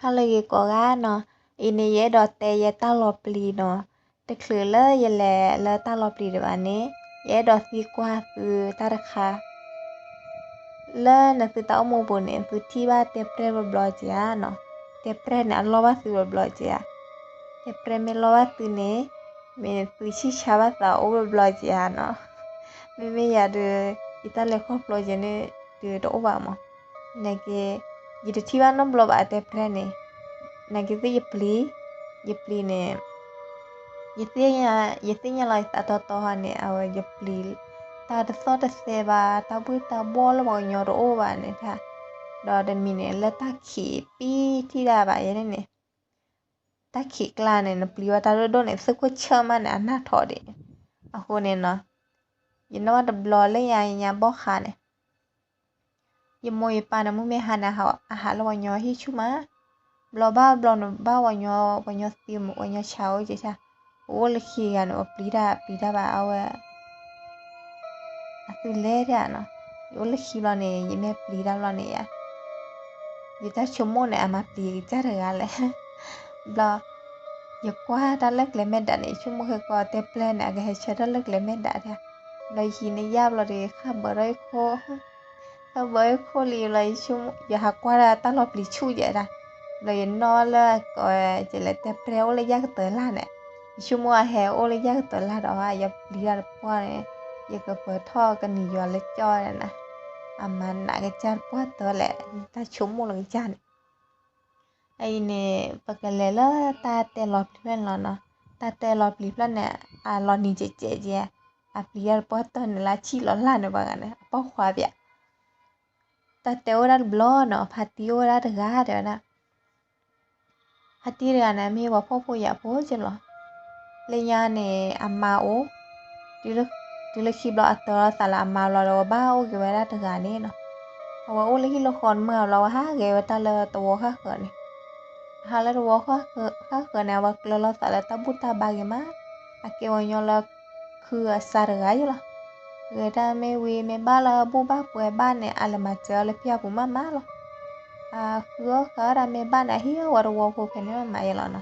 ဟါလၢအဂ့ၤကိးဂၤနီၤ, အံၤန့ၣ် ယအဲၣ်ဒိးတဲယတၢ်လီၤပျံၤနီၤ, တချုးလၢယလဲၤလၢတၢ်လီၤပျံၤဒံးဘၣ်န့ၣ်, ယအဲၣ်ဒိးသံကွၢ်သုတၢ်တခါ လၢနသုတၢ်အိၣ်မူပူၤန့ၣ် သုထံၣ်ဘၣ်တဲပြဲၢ်ဘျီဘျီက့ဧါနီၤ, တဲပြဲၢ်န့ၣ် အလီၢ်ဘၣ်သုဘျီဘျီက့ဧါ, တဲပြဲၢ်မ့ၢ်လီၢ်ဘၣ်သုန့ၣ်, မ့ၢ်သုဆံၣ်ဆါဘၣ်သးအိၣ်ဘျီဘျီက့ဧါနီၤ, မ့မ့ၢ်ယၤဒီး ယတၢ်လဲၤခီဖျိက့န့ၣ် ဒုးတအိၣ်ဘၣ်မး, နာ်က့ ယတထံၣ်ဘၣ်နီတဘျီဘၣ်တဲပြဲၢ်န့ၣ်, နာ်က့သ့ၣ်ယပျံၤ, ယပျံၤန့ၣ် ယသ့ၣ်ညါ, ယသ့ၣ်ညါလီၤယသးတီတီဟီန့ၣ် အဝဲယပျံၤ, တၢ်တသီၣ်တသဲဘၣ်, တၢ်ဘှ့ၣ်တၢ်ဘှီၣ်လၢပှၤကညီတအိၣ်ဘၣ်န့ၣ်တၢ်, ဒီးတမံၤန့ၣ် လၢတၢ်ခံးပံထံၣ်ဒၣ်ဘၣ်ယဲန့ၣ်န့ၣ်, တၢ်ခံးကျါန့ၣ် နပျံၤဝဲတၢ်ဒိၣ်ဒိၣ်န့ၣ် သုးခိၣ်ဆၢၣ်မးန့ၣ် အနၢ်ထီၣ်ဒံး, အဃိန့ၣ်နီၤ, ယနီၣ်ဘၣ်တဘျီလၢညါညါဘီၣ်ဃးန့ၣ် ယမိၢ်ယပၢ်န့ၣ် မုၢ်မ့ၢ်ဟါန့ၣ် အဟးလၢပှၤကညီဟံၣ်ဆူၣ်မး, ဘျီဘၣ်ဘျီန့ၣ် ဘၣ်ပှၤကညီ, ပှၤကညီသံ, ပှၤကညီဆါအိၣ်က့ဆါ, ပအိၣ်လၢခံဂၤန့ၣ် ပပျံၤတၢ်ပျံၤတၢ်ဘၣ်အဝဲ, အသုလဲၤတၢ်နီၤ, ယအိၣ်လၢခံဘျီန့ၣ် ယမ့ၢ်ပျံၤတၢ်ဘျီန့ၣ်ယါ, ယတၢ်ဆိကမိၣ်န့ၣ် အမၤပျံၤယကစၢ်တဂၤလဲၣ်, ဘျီ ယကွၢ်တၢ်လၢကျဲမဲာ်ဒၣ်န့ၣ် ယဆိကမိၣ်ဃဲကီတဲပျဲၢ်န့ၣ် အကဟဲဆၢထၢၣ်လၢကျဲမဲာ်ဒၣ်တၢ်, ဘျီယဟံးန့ၢ်ယၣ်ဘျီဒီး ယဃၣ်ဘၢထီၣ်ယခိၣ် ဃၣ်ဘၢယခိၣ်လံဘျီ ယဆိကမိၣ် ယဟးကွၢ်တၢ်တၢ်လီၤပျံၤဆူၣ်ယဲဒၣ်, ဘျီယနီၣ်လၢကီးဝဲ ကလဲၤတဲပြဲၢ်အိၣ်လၢယၣ်ကတၢၢ်လၢ်န့ၣ်, ယဆိကမိၣ်အဟဲအိၣ်လၢယၣ်ကတၢၢ်လၢ်ဒီး ယပျံၤတၢ်တပှၢ်န့ၣ်, ယကပၢၤထီၣ်ကနံၤယွၤလၢကၠီန့ၣ်နီၤ, အမၤနးကစၢ်တပှၢ်တၢၢ်လဲၣ်, တၢ်ဆိကမိၣ်လၢကစၢ်န့ၣ် အံၤန့ၣ် ပကလဲၤလၢတၢ်တဲလီၤပျံၤဖျၢၣ်န့ၣ်လီၤနီၤ, တၢ်တဲလီၤပျံၤဖျၢၣ်န့ၣ် အလီၤနံၤကဲးကဲးကဲး, အပျံၤတၢ်တပှၢ်တၢၢ်န့ၣ်လၢဆံၣ်လီၤလၢ်န့ၣ် ပှၤဂၤန့ၣ် အပီၢ်ခွါပၠး, တၢ်တဲအိၣ်ဝဲဒၣ်တဘျီနီၤ ဖါတံၢ်အိၣ်ဝဲဒၣ်တဂၤတဲဝဲဒၣ်, ဖါတံၢ်တဂၤန့ၣ် မ့ၢ်ပှၤဖှီၣ်ဖိယာ်ဖိက့လီၤ, လၢညါန့ၣ် အမါအိၣ်, တုၤလၢခံဘျီအတၢၤလီၤသးလၢအမါဘျီဒီး အဝဲဘၣ်အိၣ်က့ၤဝဲဒၣ်တဂၤန့ၣ်နီၤ, အဝဲအိၣ်လၢဟံၣ်လၢဃီတမုာ်ဘျီ အဝဲဟးဂဲၤဝဲတၢ်လၢသဝီဃၣ်ဃၢၤန့ၣ်, အဟးလၢသဝီဃၣ်ဃၢၤန့ၣ် အဝဲကျၢၤလီၤသးလၢတၢ်ဘူၣ်တၢ်ဘါဂ့ၤမး, အကဲပှၤကညီလၢ ခုအစၢ်တဂၤယလီၤ, ဂဲၤတၢ်မ့ၢ်ဝံၤမ့ၢ်ဘၣ်လၢဘူၣ်ဘၣ်ပှဲၤဘၣ်န့ၣ် အလဲၤမၤစၢၤအီၤလၢဖၠၣ်ပူၤမးမးလီၤ, အဃုအီၣ်ဃုအီၣ်တၢ်မ့ၢ်ဘၣ်န့ၣ် အဟ့ၣ်အီၣ်ဝဲတဝီဖိဖဲန့ၣ်မးမးယလီၤနီၤ,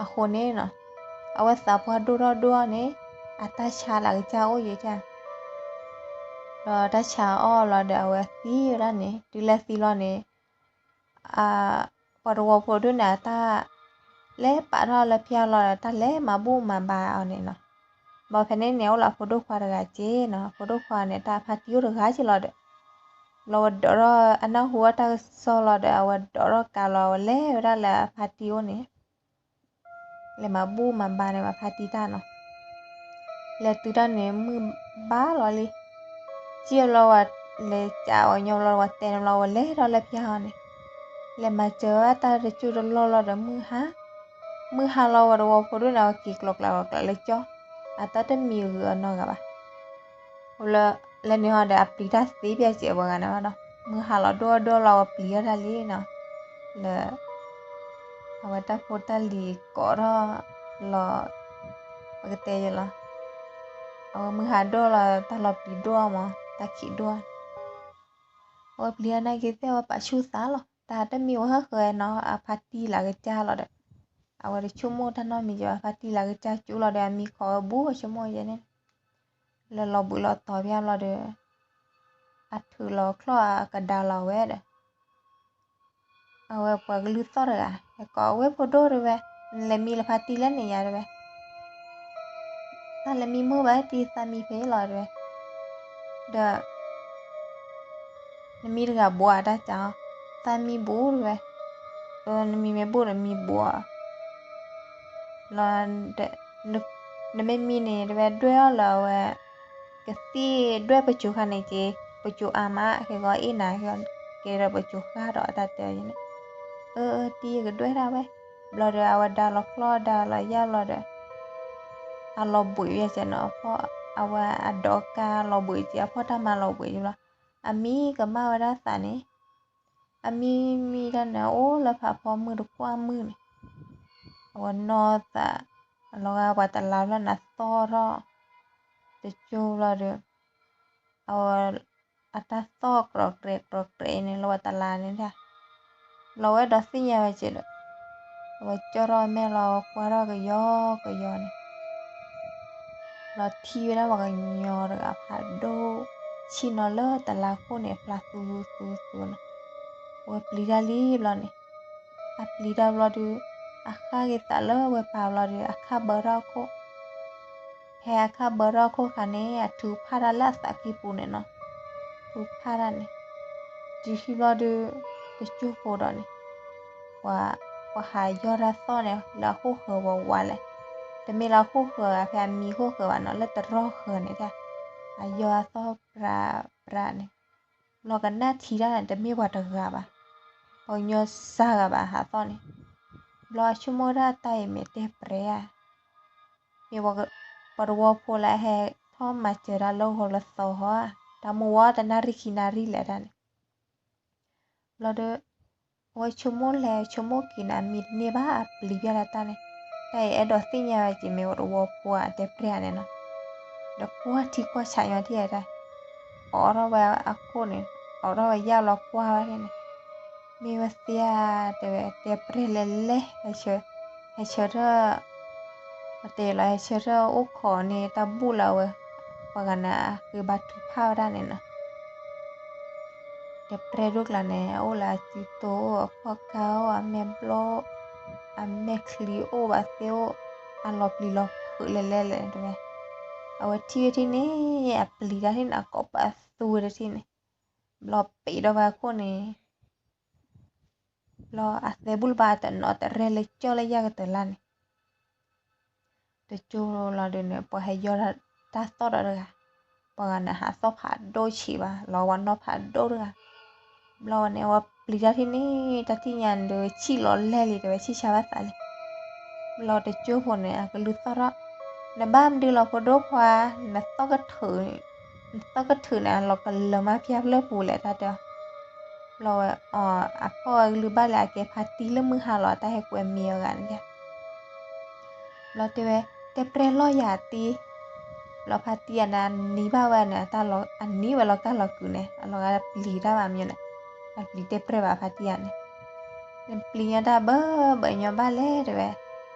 အဃိန့ၣ်နီၤ, အဝဲသးပှၢ်ဒိၣ်ထီၣ်ဒိၣ်ထီၣ်န့ၣ်, အတၢ်ဆါလၢအကစၢ်အိၣ်ယဲၢ်တၢ် ဒီးတၢ်ဆါအီၣ်လီၤဒီးအဝဲသံဝဲဒၣ်န့ၣ် တုၤလၢသံလီၤန့ၣ်, ပှၤတဝီဖိဒိၣ်န့ၣ် အတၢ်လဲၤပာ်ထီၣ်လၢဖၠၣ်လီၤဒီး တၢ်လဲၤမၤဘူၣ်မၤဘါအီၤန့ၣ်နီၤ, ဘျီဖဲန့ၣ်န့ၣ် အိၣ်လၢအဖိဒိၣ်ခွါတဂၤက့နီၤ, အဖိဒိၣ်ခွါန့ၣ် တၢ်ဖါတံၢ်အိၣ်တဂၤက့လီၤဒီး, ဘျီဝဲဒိးထီၣ်အနၢ်ဟူအတၢ်ကစီၣ်လီၤဒီး အဝဲဒိးထီၣ်ကါလီၤ အဝဲလဲၤဝဲဒၣ်လၢအဖါတံၢ်အိၣ်န့ၣ် လဲၤမၤဘူၣ်မၤဘါန့ၣ် ပှၤဖါတံၢ်တၢ်နီၤ, လဲၤတုၤတၢ်န့ၣ် မုၢ်ဘါလီၤလံ, စံၣ်လီၤဝဲလဲၤကးဝဲညီလီၤ ဝဲတဲန့ၣ်ဘျီ ဝဲလဲၤထီၣ်လၢဖၠၣ်ဟီန့ၣ်, လဲၤမၤစၢၤဝဲတၢ်တကၠူၢ်တလီၢ်လီၤဒီးမုၢ်ဟါ, မုၢ်ဟါလီၤဝဲတဝီဖိဒိၣ်န့ၣ် အဝဲက့ၤကျီကျါကျါလၢကၠီ, အတၢ်တမံၤဂုၤအနီၢ်ဂၤဘၣ် လၢန့ၣ်ဟီဒီး အပျံၤတၢ်သ့ပျဲၢ်စဲးပှၤဂၤန့ၣ်ဘၣ်ဒီး မုၢ်ဟါလီၤဒိၣ်ဒိၣ်လီၤ ဝဲပျံၤအီၣ်တၢ်လံနီၤ, လၢ အဝဲတၢ်ဖိတၢ်လံၤကိးထီၣ်လီၤ, ပကတဲယလီၤ, အဝဲမုၢ်ဟါဒိၣ်လီၤ တၢ်လီၤပျံၤဒိၣ်မး တၢ်ခံးဒိၣ်, အဝဲပျံၤအီၣ်နာ်က့သ့ၣ် အဝဲပာ်ဆူၣ်သးလီၤ တၢ်တမံၤဝဲဟၢဃၢၤနီၤ အဖါတံၢ်လၢကစၢ်လီၤဒီး, အဝဲတဆိကမိၣ်တၢ်နီတမံၤကဘၣ် ဖါတံၢ်လၢကစၢ်ကၠူလီၤဒီး အမံၤခိးဝဲဘူး အဆိကမိၣ်ယဲန့ၣ် လၢလီၤဘှံးလီၤတီၤဖဲလီၤဒီး, အထုးလီၤချီၣ်အကဒါလီၤဝဲဒီး, အဝဲပှၤကလုၢ်သီၣ်တဂၤ ဟဲကိးဝဲဖိဒိၣ်တဲဝဲ, နလဲၤမံလၢဖါတံၢ်လဲၣ်န့ၣ်ယါတဲဝဲ, တၢ်လဲၤမံမုာ်ဘၣ်တံၢ်သးမံဖဲလီၤတဲဝဲ, ဒီး နမံတဂၤဘူးဧါတၢ်ကၠီ, သးမံဘူးတဲဝဲ, နမံမ့ၢ်ဘူးဒီးမံဘူးဧါ လီၤ, နမ့ၢ်မံန့ၣ်တဲဝဲ ဒွဲၣ်အီၤလၢအဝဲ, ကသံၣ်ဒွဲၣ်ပစိၤခါန့ၣ်က့, ပစိၤအါမး ခဲဂီၤအ့ၣ်နၤ ကဲဒီးပစိၤဃၣ်ဒီးတၢ်တဲန့ၣ်, အၢ တံၢ်ကဒွဲၣ်တၢ်ဝဲ, ဘျီဒီးအဝဲဒါလီၤချီၣ်ဒါလီၤယၢ်လီၤဒီး အလီၤဘှံးဝဲကဲနီၤ အဖီၣ်, အဝဲအဒီကါလီၤဘှံးကဲ အဖီၣ်တၢ်မၤလီၤဘှံးကဲဘျီ, အမံကမၣ်ဝဲဒၣ်သးန့ၣ်, အမံမံတၢ်န့ၣ် အိၣ်လၢဖးဖီမုၢ်တကွၢ်မုၢ်န့ၣ်, အဝဲနီၢ်သး, အလီၤဂာ်ပှၤတလါဘျီန့ၣ်သီၣ်ထီၣ်, တကၠိဘျီဒီး, အဝဲ, အတၢ်သီၣ်ကြီၤကြဲးကြီၤကြဲးန့ၣ် လၢပှၤတလါန့ၣ်ဒၣ် ဘျီဝဲဒိးသ့ၣ်ညါဝဲက့ဒီး အဝဲကၠီထီၣ်အမဲာ်လီၤ ကွၢ်ထီၣ်ကယီကယီန့ၣ် ဘျီထံၣ်ဝဲဒၣ်ပှၤကညီတဂၤဖးဒိၣ် ဆံၣ်နီၤလၢတလါခိၣ်န့ၣ် ဖျါသူသူသူနီၤ. အဝဲပျံၤတၢ်လံဘျီန့ၣ် အပျံၤတၢ်ဘျီဒီး အဃၣ်က့ၤသးလၢဝဲပၤဘျီဒီး အခၣ်ဘၢထီၣ်အခိၣ် ဖဲအခၣ်ဘၢထီၣ်အခိၣ်ခါန့ၣ် အထုကဖၣ်တၢ်လၢအသးကံၢ်ပူၤန့ၣ်နီၤ. ထုကဖၣ်တၢ်န့ၣ် တုၤထံၣ်ဘျီဒီး တကၠိဖိဒီးန့ၣ် ပှၤဟးယီၢ်တၢ်သီၣ်န့ၣ် လၢအခိၣ်ဃၢၤဝးဝးလဲၣ်. တမ့ၢ်လၢအခိၣ်ဃၢၤဘၣ် ဖဲအမံၤခိၣ်ဃၢၤဘၣ်နီၤ လၢတရီၢ်ဃၢၤန့ၣ်ဒၣ် အယီၢ်အသီၣ်ပြးပြးန့ၣ် ဘျီကနၣ်ထံတၢ်န့ၣ် တမ့ၢ်ပှၤတဂၤဘၣ်, ပှၤကညီစှၤဂၤဘၣ်ဟးသီၣ်န့ၣ်. ဘျီအဆိကမိၣ်ဒၣ်တၢ်အံၤမ့ၢ်တဲပြဲဧါ, မ့ၢ်ပှၤတဝီဖိလၢအဟဲထီၣ်မၤစၢၤတၢ်လၢဂီၤလၢသီဟီဧါ, တၢ်မုၢ်ဝါတနၣ်ရံၣ်ခံနၣ်ရံၣ်လဲၣ်တၢ်န့ၣ်. ဘျီဒီး အဝဲဆိကမိၣ်လဲၤဆိကမိၣ်က့ၤန့ၣ် အမံတန့ၢ်ဘၣ် အပျံၤဘၣ်လၢတၢ်န့ၣ်, တၢ်အံၤအဲၣ်ဒိးသ့ၣ်ညါဝဲက့ၤမ့ၢ်ပှၤတဝီဖိဧါ တဲပြဲဧါန့ၣ်နီၤ. ဒီးကွၢ်ထံကွၢ်ဆးညီထံၣ်ဧါတၢ်, အိးထီၣ်ဝဲအခိၣ်န့ၣ်, အိးထီၣ်ဝဲယၢ်လီၤကွၢ်ဝဲန့ၣ်, မ့ၢ်ဝဲသ့ဧါ, တဲဝဲတဲပြဲလဲၤလဲၤ, ဟဲဆၢထၢၣ် ပတဲလီၤ ဟဲဆၢထၢၣ်အိၣ်ခိးန့ၢ်တၢ်ဘူၣ်လၢအဝဲ ပှၤဂၤန့ၣ် အဃ့ဘါထုကဖၣ်ဝဲဒၣ်န့ၣ်နီၤ. တဲပြဲဒိၣ်ကျါန့ၣ် အအိၣ်လၢအစုတိအိၣ် အကွၢ်ကါအိၣ် အမဲာ်ဘျီၣ် အမဲာ်ချံအိၣ်ဘၣ်သ့ၣ်အိၣ် အလီၤပျံၤလီၤဖုးလဲၤလဲၤလဲၣ်တဲဝဲ. အဝဲထံၣ်ဝဲဒ်န့ၣ် အပျံၤတၢ်ထံၣ်န့ၣ် အကိးပသူဝဲတထံၣ်န့ၣ်, ဘျီပ့ၤဒီးဝဲအခိၣ်န့ၣ် ဘျီအသဲဘူၣ်လၢၤဘၣ် အတနီၤတရဲလၢကၠီၣ်လၢယၢ်ကတၢၢ်လၢ်န့ၣ်, တကၠိလီၤဒီးန့ၣ် ပှၤဟဲယီၢ်တၢ်သီၣ်ဒီးတဂၤ, ပှၤဂၤန့ၣ်ဟးသီၣ်ဖးဒိၣ်ဆံးဘၣ် လီၤဝဲနီၢ်ဖးဒိၣ်တဂၤ. ဘျီဝဲန့ၣ် အဝဲပျံၤတၢ်ထံၣ်န့ၣ် တၢ်ထံၣ်ညါန့ၣ်ဒီး ဆံၣ်လီၤလဲၢ်လံ တဲဝဲဆံၣ်ဆါဘၣ်သးလံ. ဘျီတကၠိဖိန့ၣ် အကလုၢ်သီၣ်ထီၣ်, နဘၣ်မနုၤလီၤဖိဒိၣ်ခွါ, နသီၣ်ကထုး နသီၣ်ကထုးန့ၣ် အလီၤကလၢၤမးဖၠါဖျၢၣ်ပူၤလဲၣ် တၢ်တဲအီၤ. ဘျီဝဲ အဖီၣ်ဝဲကလုၢ်ဘၣ်လၢအကဲဖါတံၢ်လၢမုၢ်ဟါလီၤ တၢ်ဟဲကွဲမံအီၤဂၤန့ၣ်. ဘျီတဲဝဲ တဲပြဲလီၤယၤတံၢ်, ဘျီဖါတံၢ်ယၤန့ၣ် အနံၤဘၣ်ဝဲန့ၣ် အနံၤဝဲလီၤကၢ်လီၤကုာ်န့ၣ် အလီၤဂာ်ပျံၤတၢ်ဘၣ်မညီန့ၣ်, အပျံၤတဲပြဲဘၣ်ဖါတံၢ်ယၤန့ၣ်, နပျံၤညီတၢ်ဘၢဘၢညီဘၣ်လဲၣ်တဲဝဲ,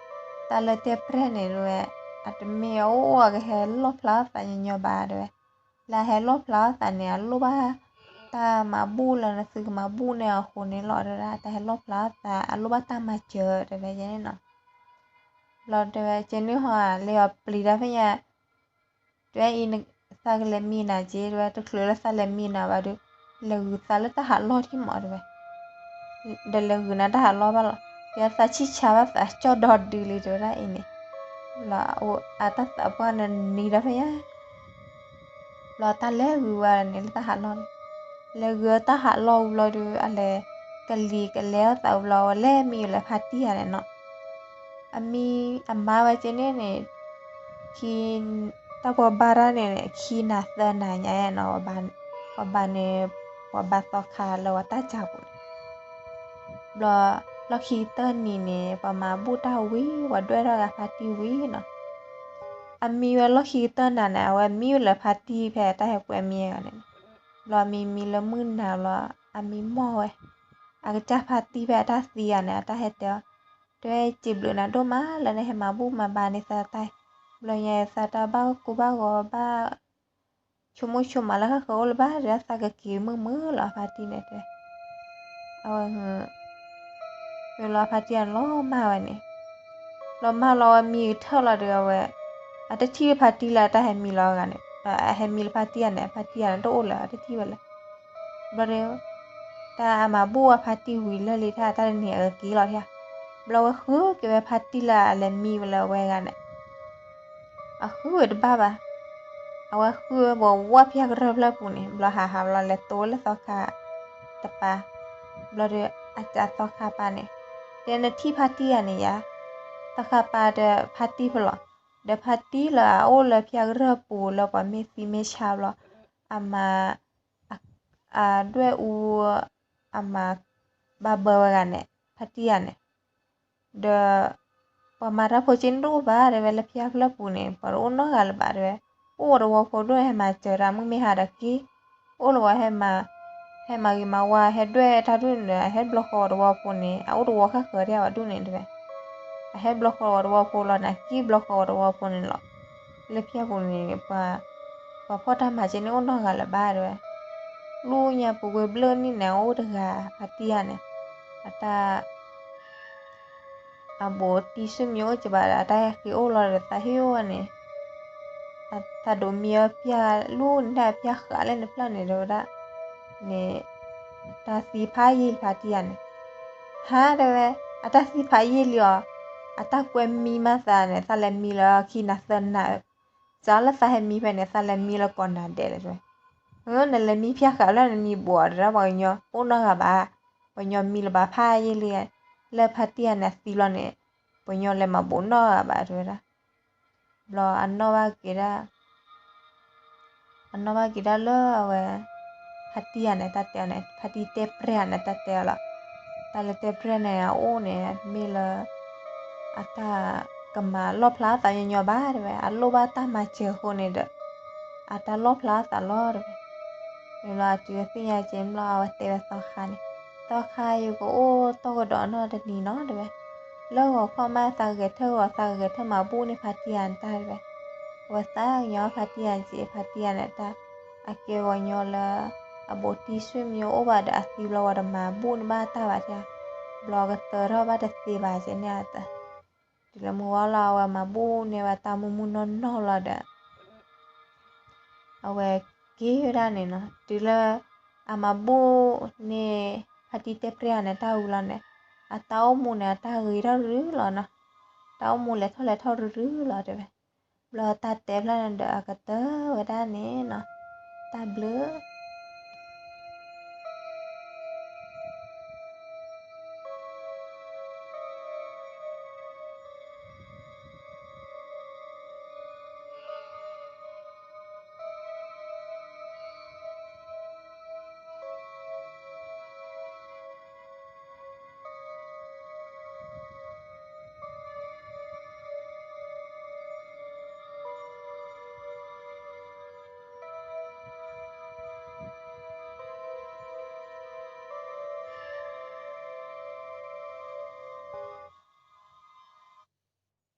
တၢ်လၢတဲပြဲန့ၣ်တဲဝဲ, အတမ့ၢ်အအိၣ်အကဟဲလီၣ်ဖျါအသးညီညီဘၣ်တဲဝဲ, လၢအဟဲလီၣ်ဖျါအသးန့ၣ် အလိၣ်ဘၣ်တၢ်မၤဘူၣ်လၢနသုကမၤဘူၣ်န့ၢ်အဃိန့ၣ်လီၤ တဲဝဲဒၣ် တၢ်ဟဲလီၣ်ဖျါအသး အလိၣ်ဘၣ်တၢ်မၤစၢၤတဲဝဲယဲန့ၣ်နီၤ. ဘျီတဲဝဲ ကဲန့ၣ်ဟီ လၢအပျံၤတၢ်ဖဲညါ, တဲဝဲအံၤ သးကလဲၤမံနၤက့ တဲဝဲ တချုးလၢသးလဲၤမံနၤဘၣ်ဒီး လဲၤဂုာ်သးလၢတၢ်ဟးလီၢ်ထံၣ်မးတဲဝဲ, ဒီးလဲၤဂုာ်နၤတၢ်ဟးလီၢ်ဘၣ်လီၤ, တဲသးဆံၣ်ဆါဘၣ်သးကၠီၣ်ဒီဒုလံတဲဝဲဒၣ်အံၤန့ၣ်, ဘျီအတၢ်သးပှၢ်န့ၣ်နံၤဒီးဖဲညါ ဘျီတၢ်လဲၤဂုာ်ဝဲန့ၣ်လၢတၢ်ဟးလီၢ်န့ၣ်, လဲၤဂုာ်တၢ်ဟးလီၢ်ဝံၤဘျီဒီး အလဲၤကလံၤကလဲၤအသးဝံၤဘျီ အဝဲလဲၤမံဝဲလၢဖါတံၢ်ယၤန့ၣ်နီၤ. အမံ အမါဝဲကဲန့ၣ်န့ၣ် ခံ တၢ်ပှၤဘါတၢ်န့ၣ်န့ၣ် ခံနၤသၢနၤညါနီၤ, ပှၤဘါန့ၣ် ပှၤဘါသီခါလၢဝဲတၢ်ကၢ်ပူၤန့ၣ် ဘျီ လီၢ်ခံကတၢၢ်နံၤန့ၣ် ပှၤမၤဘူၣ်တၢ်ဝံၤ ပှၤဒွဲၣ်ထီၣ်ဂၤဖါတံၢ်ဝံၤနီၤ. အမံဝဲလီၢ်ခံကတၢၢ်နၤန့ၣ် အဝဲမံဝဲလၢဖါတံၢ်ဖဲအတၢ်ဟဲကွဲမံဂၤန့ၣ်, ဘျီအမံမံလၢမုၢ်နၤဘျီ အမံမီၢ်ဝဲ အကစၢ်ဖါတံၢ်ဖဲအတၢ်သံဂၤန့ၣ် အတၢ်ဟဲတဲအီၤ, တဲဝဲစံးဘျုးနၤဒိၣ်မးလၢနဟဲမၤဘူၣ်မၤဘါန့ၢ်သးတၢ်, ဘျီညါသးတၢ်ဘၣ်ကိၢ်ဘၣ်ဂီၤဘၣ် ဆိကမိၣ်ဆိကမးလၢဃၣ်ဃၣ်အိၣ်လၢၤဘၣ် တဲဝဲသးကက့ၤမုာ်မုာ်လီၤဖါတံၢ်န့ၣ်တဲဝဲ, အဝဲ မ့ၢ်လီၤဖါတံၢ်ယၤန့ၣ်လီၤမၢ်ဝဲန့ၣ်, လီၤမၢ်လီၤဝဲမံကထၢၣ်လီၤဒီးအဝဲ အတထံၣ်လၢဖါတံၢ်လၢအတၢ်ဟဲမံလီၤဂၤန့ၣ်, အဟဲမံလၢဖါတံၢ်ယၤန့ၣ် ဖါတံၢ်ယၤန့ၣ်တအိၣ်လၢၤ အတထံၣ်ဝဲလၢၤ, ဘျီဒီး တၢ်အမၤဘူၣ်ဝဲဖါတံၢ်ဝံၤလၢာ်လံတၢ် တၢ်တနံၤအကက့ၤလီၤထံၣ်, ဘျီဝဲဃုက့ၤဝဲဖါတံၢ်လၢအလဲၤမံဝဲလၢအဝဲဂၤန့ၣ် အဃုဝဲတဘၣ်ဘၣ်, အဝဲဃုဝဲဝးဝးဖၠါကရၢၢ်ဖျၢၣ်ပူၤန့ၣ် ဘျီဟးဟးဘျီလဲၤတိဝဲလၢသီခါတပၤ, ဘျီဒီးအစးသီခါပၤန့ၣ်, တဲနထံၣ်ဖါတံၢ်ယၤန့ၣ်ယၤ, သီခါပၤဒီးဖါတံၢ်ဖဲလီၤ, ဒီးဖါတံၢ်လၢအအိၣ်လၢဖၠါကရၢၢ်ပူၤလၢပှၤမ့ၢ်သံမ့ၢ်ဆါဘျီ, အမၤ အဒွဲၣ်အူ အမၤဘၣ်ဘၢဝဲဂၤန့ၣ် ဖါတံၢ်ယၤန့ၣ် ဒီး ပှၤမၤတၢ်ဖိက့န့ၣ်တအိၣ်ဘၣ်တဲဝဲလၢဖၠါကရၢၢ်ပူၤန့ၣ် ပှၤတအိၣ်နီတဂၤလၢၤဘၣ်တဲဝဲ, အိၣ်ဝဲတဝီဖိဒိၣ်ဟဲမၤစၢၤတၢ် မုၢ်မ့ၢ်ဟါဒီးက့ၤ, အိၣ်လၢၤဝဲဟဲမၤ ဟဲမၤဂ့ၤမၤဝါ ဟဲဒွဲၣ်တၢ်ဒူၣ်န့ၣ်ဒီး အဟဲဘျီဃီဝဲတဝီဖိန့ၣ် အအိၣ်တဝီဃၣ်ဃၢၤဒၣ်ဝဲဒူၣ်န့ၣ်တဲဝဲ, အဟဲဘျီဃီဝဲတဝီဖိလီၤန့ၣ် အကံၣ်ဘျီဃီဝဲတဝီဖိန့ၣ်လီၤ. လၢဖၠၣ်ပူၤန့ၣ် ပှၤဖီၣ်တၢ်မၤစ့န့ၣ်အိၣ်နီတဂၤလၢၤဘၣ်တဲဝဲ, လူညါပူၤကွံာ်ဘျၢၣ်နံၣ်န့ၣ် အအိၣ်တဂၤ ဖါတံၢ်ယၤန့ၣ်, အတၢ် အဘူးတံၢ်ဆူၣ်မံအိၣ်ကဘၣ်ဒီး အတၢ်ဟဲဃ့အိၣ်လီၤဒီးသးဟ့ၣ်အိၣ်ဝဲန့ၣ်, သးဒိးမံအဖၠၣ်လူန့ၣ် အဖၠၣ်ဃးလၢနဖျၢၣ်န့ၣ်တဲဝဲဒၣ်, န့ၣ် တၢ်သံဖးယံာ်လံဖါတံၢ်ယၤန့ၣ်, ဟါတဲဝဲ, အတၢ်သံဖးယံာ်လံအီၤ, အတၢ်ကွဲမံမးသးန့ၣ် သးလဲၤမံလၢခံနၤသၢနၤ, စးလၢသးဟဲမံဖဲန့ၣ် သးလဲၤမံလၢကိးနၤဒဲးလၢၤတဲဝဲ, နလဲၤမံဖၠၣ်ဃးလၢနမံဘူးအီၤတဲဒၣ် ပှၤကညီအိၣ်နီတဂၤဘၣ်, ပှၤကညီမံလၢၤဘၣ်ဖးယံာ်လံ, လၢဖါတံၢ်ယၤန့ၣ်အသံလီၤန့ၣ်, ပှၤကညီလဲၤမၤဘူးနီတဂၤဘၣ်တဲဝဲဒၣ်, ဘျီအနီၣ်ဘၣ်က့ၤဒၣ် အနီၣ်ဘၣ်က့ၤဒၣ်လၢအဝဲ ဖါတံၢ်ယၤန့ၣ် တၢ်တဲအီၤန့ၣ် ဖါတံၢ်တဲပြဲၢ်ယၤန့ၣ် တၢ်တဲအီၤလီၤ. တၢ်လၢတဲပြဲၢ်န့ၣ် အအိၣ်န့ၣ် မ့ၢ်လၢ အတၢ်ကမၤလီၣ်ဖျါသးညီညီဘၣ်တဲဝဲ, အလိၣ်ဘၣ်တၢ်မၤစၢၤအဃိန့ၣ်ဒီး အတၢ်လီၣ်ဖျါသးလီၤတဲဝဲ. မ့ၢ်ဘျီအတုၤသ့ၣ်ညါက့ၤဘျီ အဝဲတဲဝဲသီခါန့ၣ်, သီခါ ယကအိၣ်တီၢ်ကဒီးနီၢ်တနံၤနီၤတဲဝဲ, လၢဂီၤခီမးသးကဂဲၤထၢၣ်ဂီၤ သးကဂဲၤထၢၣ်မၤဘူၣ်န့ၢ်ဖါတံၢ်ယၤန့ၣ်တၢ်တဲဝဲ. အဝဲသးကညီဖါတံၢ်ယၤက့ၤ ဖါတံၢ်ယၤန့ၣ်တၢ်, အကဲဂီၤညီလၢ အဘူးတံၢ်ဆူၣ်မံအိၣ်ဘၣ်ဒီး အသံဘျီဝဲတမၤဘူၣ်န့ၢ်ဘၣ်တၢ်ဘၣ်တဲ, ဘျီကတၢၢ်ထီၣ်ဘၣ်တသ့ဘၣ်ကဲန့ၣ်အတၢ်, တုၤလၢမုၢ်ဝါလီၤ အဝဲမၤဘူၣ်န့ၢ်ဝဲတၢ်မုၢ်မုၢ်နီၢ်နီၢ်လီၤဒီး အဝဲက့ၤဝဲဒၣ်န့ၣ်နီၤ, တုၤလၢ အမၤဘူၣ်န့ၢ် ဖါတံၢ်တဲပြဲၢ်ယၤန့ၣ်တၢ်ဝံၤလီၤန့ၣ်, အတၢ်အိၣ်မူန့ၣ် အတၢ်ဂ့ၤထီၣ်ရုရုလီၤနီၤ, တၢ်အိၣ်မူလဲၤထီၣ်လဲၤထီၣ်ရုရုလီၤတဲဝဲ. ဘျီတၢ်တဲဖျါန့ၣ်ဒီး အကတၢၢ်ဝဲဒၣ်န့ၣ်နီၤ, တၢ်ဘျုး